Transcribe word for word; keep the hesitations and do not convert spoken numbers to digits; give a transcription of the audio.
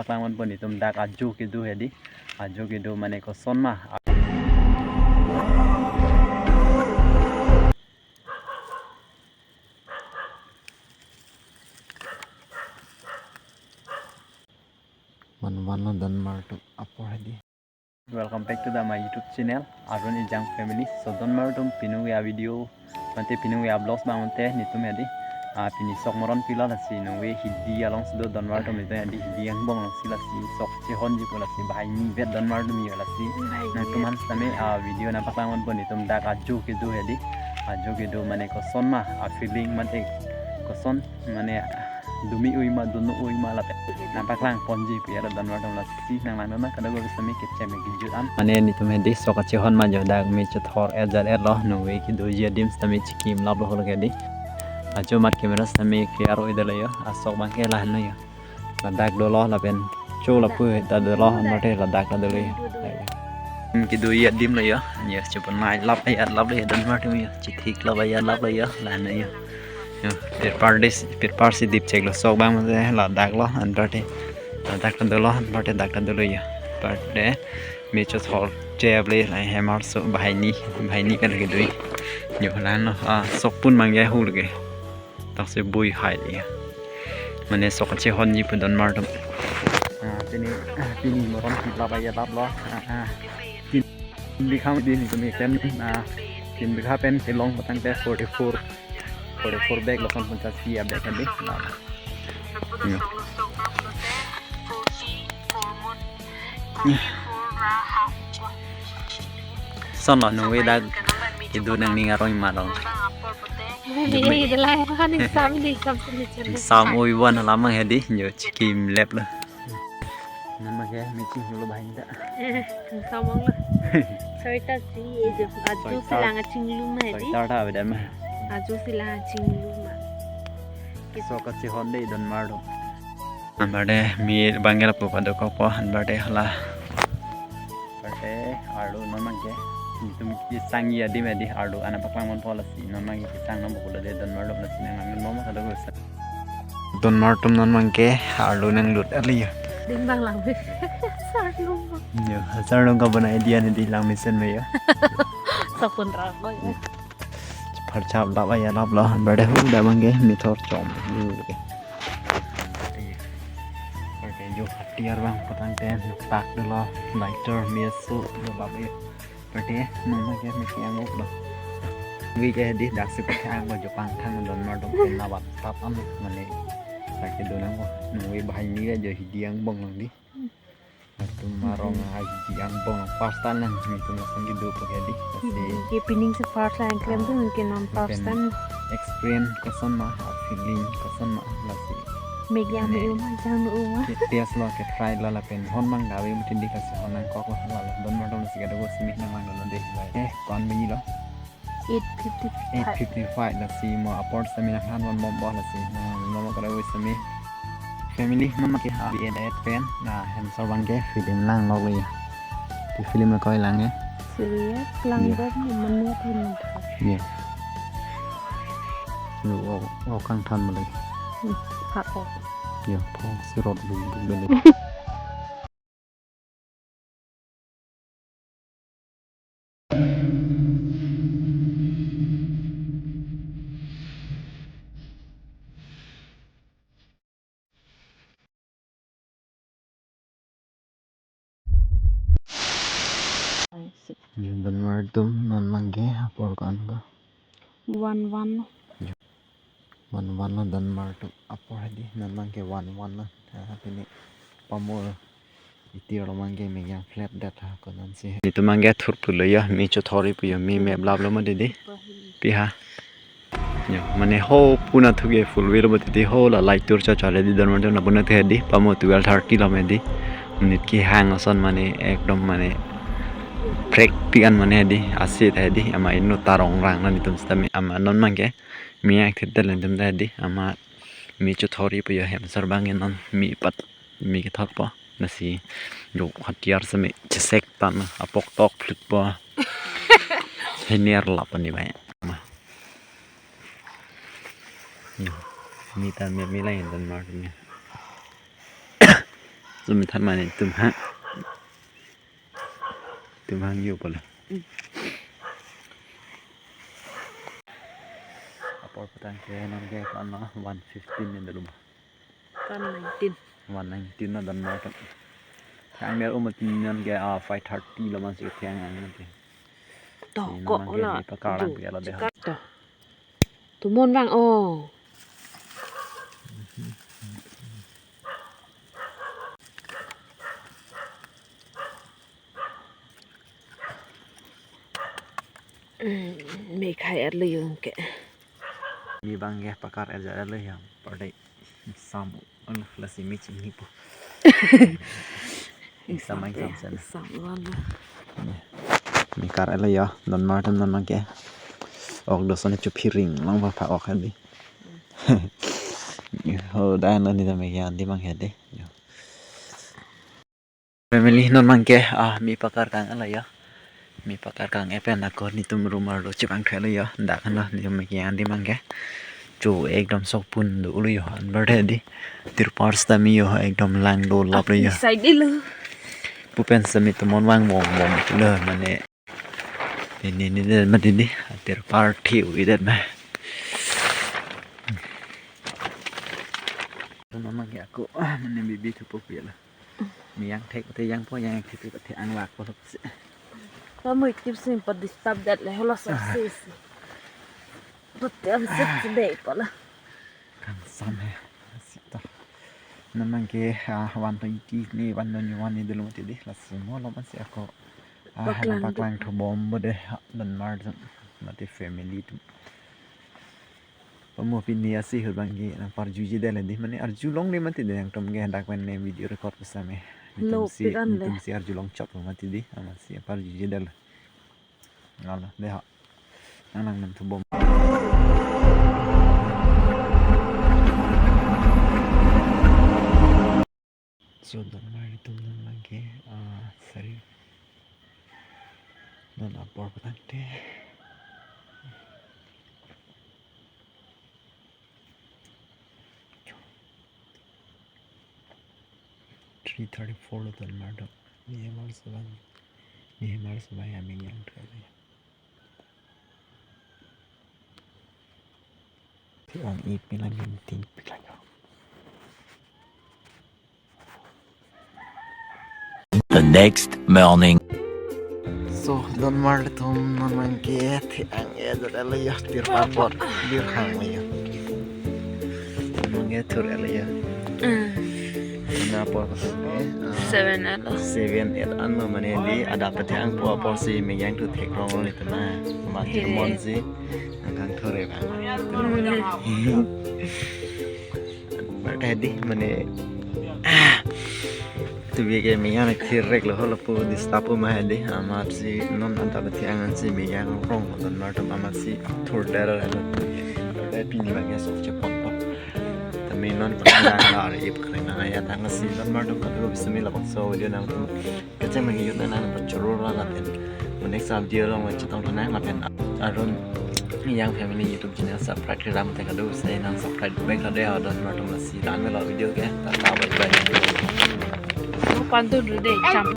Klang man pon itum dak ajo kedo hedi. Ajo kedo mane koson ma. Wan wan lo donmar atum apor hedi. Welcome back to the my YouTube channel, Arun Ejang Family. So donmar atum pini ke a video, mate pini ke a vlogs bang mate netum hedi. Ah, pini sok moron pilo lasi nungve hidi along sudo donmar atum netum hedi hidi angbong along si lasi sok chehonji pu lasi banghini vet donmar atum yo lasi. Banghini. Nangtum han sitame, ah, video nangpaklang man pon itum dak ajo kedo hedi. Ajo kedo mane koson ma, a feeling mate koson mane dumi ui ma, dunu ui ma lapen nangpaklang ponji pu ya la donmar atum lasi nanglang dona kadokave sitame kechem kejut an. Mane netum hedi sok kachehon ma jo dak me chethor er jat er lo nungve kedoji adim sitame chikim lap lo holo hedi. Ajo mat camera sitame clear oi dalo yo, asok bang ke lahenlo yo. Ladak dolo lapen cho lapu ta dolo mate ladak ta dolo yo. Kedoji adim lo yo. Yo chepon nai lap ya lap lo yo donmar atum yo. Chethik lap ya lap lo yo. Lahenlo yo. Yo, pirpar des, pirpar si dip chek lo sok bang mate ladak lo anparte. Ladak ta dolo anparte dak ta dolo yo. Parte me chethor chep le la hemar so banghini, banghini kan kedo. Yo lahenlo, ah, sok pun mangge hul ke. Taksi bui hai ya. Mane sok kachehonji pu donmar atum. Ah, pini, ah, pini moron lap ya lap lo. Ah, ah. Tin bikha din kami pen, ah, tin bikha pen kelong patang te forty-four, forty-four bag lo, son ponchas ki a bag hedi. Nah. Ya. Son lo nungve dak kedo nangning arong ma dong. Ini adalah kan exam ini exam sini. Exam ui wan lamang hedi yo chikim lap lo. Nama ke me chinglu lo banghini ta. Samong lo. Soita si, eh, jo, ajo si lang achinglu ma hedi. Soita ta beda ma. Ajo si lang achinglu ma. Sok kachehon dei donmar atum. Anparte me bang ke lapu padokok po anparte hala. Parte arlo non bang ke. Netum kesangji adim hedi arlo ana paklang man po lasi non bang ke kesang non bokul de donmar atum lasi nanglang non ma kadokave sitame. Donmar atum non bang ke arlo nanglut ali yo. Ding bang lang be. Sarlung. Yo, sarlung ka bana idea ni di lang mesen me yo. Sok pun rako yo. Pharchap lap ya lap lo. Bade hu da bang ke methor chom. Yo. Parte jo hatiar bang patang te tak dolo. Lighter meso dolo lap yo. Parte mama ke mesi angguk lo. Wi ke di dak si pakai ang baju pangthang donmar atum kena bat tap am mane. Sakit donang ko. Nungve banghini ajo hidi angbong lang di. Atum arong hidi angbong first time lang netum asang kedo pu hedi. Lasi ke pining si first lang klem tu mungkin non first time. Experience koson ma, feeling koson ma lasi. Mek yang me uma, jang me uma. Ke test lo, ke try lo lapen hon mang gawe mungkin di kasi hon nangkok lo, la lo donmar atum lasi kadokave sitame nanglang dolo dei. Eh, kon bini lo? Eight fifty five. Eight fifty five lasi mo apor sitame nanghan van bom bo lasi. Nanghan van bom kadokave sitame. Family non bang ke abi et et pen na hem sor bang ke film lang lo ya. Di film ko lang ya. Serious lang. Iya. Bom menu pun. Iya. Yo, o, o kangthan mali. Hmm, hak o. Yo, po sirot bu bu beli. Yo, donmar atum non bang ke apor ko-an ko. Wan wan. Wan wan lo donmar atum apor hedi non bang ke wan wan lo. Ah, pini pamo itir lo bang ke me yang flat dat ha ko non si. Netum bang ke thurphu lo yo, me chethor ri pu yo, me me blap lo ma didi. Pi ha. Yo, mane ho puna thu ke full way lo ma didi, ho la light tour cha cha le di donmar atum la puna thu hedi, pamo twelve thirty lo ma hedi. Monit kehang ason mane ekdom mane prekpik an mane hedi, asit hedi, ama inut ta rong rang lo netum sitame ama non bang ke. Me akthit tel netum ta hedi, ama me chethor ri pu yo hem sor bang ke non me pat me kethor po. Lasi jo hatiar sitame chesek tan apok tok phlut po. Hiner lap ani bai. Ma. Yo, me ta me me lai donmar atum ya. Sumi than mane tum ha. Tum hang yo pala. Mm. Apor petang ke non ke kan one fifteen ni dulu. One nineteen. One nineteen na dan na kan. Thang der umat non ke, ah, five thirty lo man si thang ang nanti. To, ini ko memang la. Di pekaran tu, pia la deh. Cekak to. Tumon bang, oh. Hmm, me khai arlo yo ke. Ni bang ke pakar aja arlo yo. Pardai. Sam, oh, lasi me chini po. Sam, sam, sam. Sam, wala. Me kar arlo yo, non mar atum non bang ke. Ok, doson chuphiring, long ba pa ok hadi. Ho, dah non ni ta me yan di bang hadi. Yo. Family non bang ke, ah, me pakar kang arlo yo. Me pakar kang epen ako netum room arlo chepangthek arlo yo. Dak kan lo, netum me ke yan di bang ke. Cho ekdom sokpon dolo yo, anbar de di. Tirpal sitame yo, ekdom lang do lap lo yo. Side lo. Pupen sitame tumon vang bom bom lo, mane. Ini, ini, ini, mati di. Tirpal thiu idet ma. Tumon bang ke ako, ah, mane bibi thupo pia la. Me yang thek te yang po, yang thek te ang lak po si. Pamui tip sim pa disturb det le holo sa si si. Pute am sit si dei pala. Kan sam he. Sita. Non bang ke, ah, one twenty ni, one twenty-one ni dulu mati di. Lasi mo lo man si ako. Ah, paklang paklang thobom bo de, ha, non mar atum. Mati family atum. Pamo pini asi hur bang ke nang parjuji det le di, mane arjulongle mati de nangtum ke dak pen ne video record pusitame. Netum si, nopik an le. Netum si arjulong chok lo mati di, amatsi parjuji det le. Ngalo, de ha. Nang nang nang thobom. So, don mar atum non bang ke, ah, sari. Non apor petang te. Three thirty-four lo don mar atum. Ni hemar sebai. Ni hemar sebai kami yang three. Ti ong ip ni lang ginting pik lang yo. The next morning. So, don mar atum non bang ke thek ang e dot arlo yo, tir apor, dir hang lo yo. Non bang ke thur arlo yo. Mm. Na apor ke, ah, seven arlo. Seven, eight an lo mane di, adap thek ang po apor si me yang tu thekrong lo netum na. Mati he. Mon si. Angkang thore bang. Hmm. Bar tadi mane, ah, tu biar ke me yang thirek lo holo po disturb ma hadi, amatsi non anta bati angan si me yang rong don mar atum amatsi thur dara lo. Bar tadi pini bang ya sok chepok pok. Tame non pernah lar ip kena ya tang si don mar atum kadu bisa mila bangso video nangtum. Kacang lagi yun nang nang pachurur la lapen. Mo next video along chetong tonang lapen. Arun Yang Family YouTube channel subscribe kri ram te kadu, sai nang subscribe bang kadu ya don mar atum lasi dan me lo video ke. Tata, bye bye. Pantu dulu deh, cam.